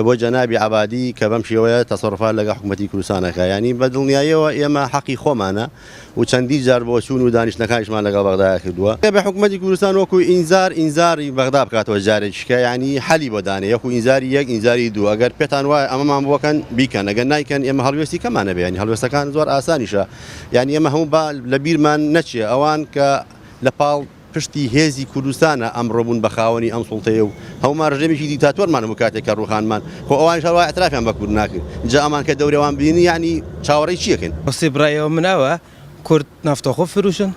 بۆ جەنابی عەبادی کە بەم شێوەیە تەسەروفات لەگەڵ حکومەتی کوردستان ئەکا یانی بە دڵنیاییەوە ئێمە حەقی خۆمانە و چەندین جار بۆچوون و دانیشتنەکانیشمان لەگەڵ بەغدایا کردووە بە حکومەتی کوردستان وەکو ئینزار ئینزاری بەغدا بکاتەوە جارێکیشکە یانی حەلی بۆ دانێ یەکو ئینزاری یەک ئینزاری دوو ئەگەر پێتان وایە ئەمەمان بۆ کەن بیکەن ئەگەر نایکەن ئێمە هەڵوێستی کەمان ئەبێ یانی هەڵوێستەکان زۆر ئاسانیشە یانی ئێمە هەموو با لە بیرمان نەچێ ئەوان کە لە پاڵ پشتی هێزی کوردستانە ئەمڕۆ بوون بە خاوەنی ئەم سوڵتەیە و هەموومان ڕژێمێکی دیکتاتۆرمان هەبوو کاتێک کە ڕووخانمان خۆ ئەوانیش هەروا ئیعترافیان بە کورد ناکرد جا ئەمان کە دەوری ئەوان بینی یانی چاوەڕێی چی ئەکەین؟ ڕاستی برایەوە من ئەوە کورد نەفتا خۆ فروشن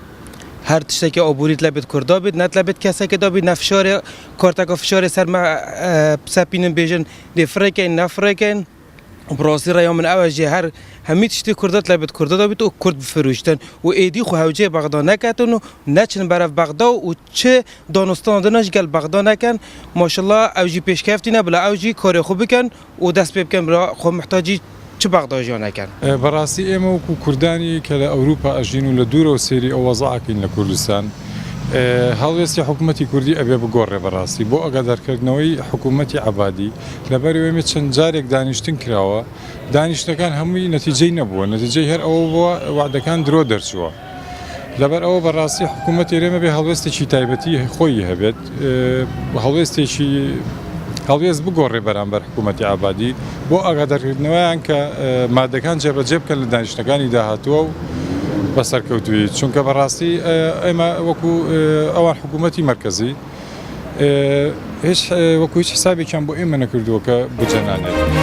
هەر تشتێکی ئابووریت لەبێت کوردا بێت نەت لەبێت کەسێکە دابێت نە فشارێ کارتەکە فشارێ سەر مە سەپینن بێژن دێ فڕێکەین نەفڕێکەین بڕاستی ڕێیا من ئەوە ژێ هەر هەمی تشتی کوردت لەبێت کوردە دابێت و کورد بفروشتن و ئێدی خو هەوجێ بەغدا نەکەتن و نەچن بەرەف بەغدا و چ دانوستاندنش گەل بەغدا نەکەن ماشاءاللە ئەوژی پێشکەفتی نە بلا ئەوژی کارێ خو بکەن و دەست پێ بکەن برا خۆ محتاجی چ بەغدا ژیان ئەکەن. بەڕاستی ئێمە وەکو کوردانی کە لە ئەوروپا ئەژین و لە دوورەوە سەیری ئەو وەزعە ئەکەین لە کوردستان هەڵوێستی حکومەتی کوردی ئەبێ بگۆڕێ بەڕاستی بۆ ئەگادارکردنەوەی حکومەتی عەبادی لەبەر ئێمە چەند جارێک دانیشتن کراوە دانیشتەکان هەمووی نەتیجەی نەبووە نەتیجەی هەر ئەوە بووە وعدەکان درۆ دەرچووە لەبەر ئەوە بەڕاستی حکوومەتی هەرێم ئەبێ هەڵوێستێکی تایبەتی خۆی هەبێت هەڵوێستێکی هەڵوێست بگۆڕێ بەرامبەر حکوومەتی عەبادی بۆ ئاگادارکردنەوەیان کە مادەکان جێبەجێ بکەن لە دانیشتنەکانی داهاتووە و بە سەرکەوتوویی چونکە بەڕاستی ئێمە وەکو ئەوان حکوومەتی مەرکەزی هیچ وەکو هیچ حسابێکیان بۆ ئێمە نەکردووە کە بودجە نانێرن.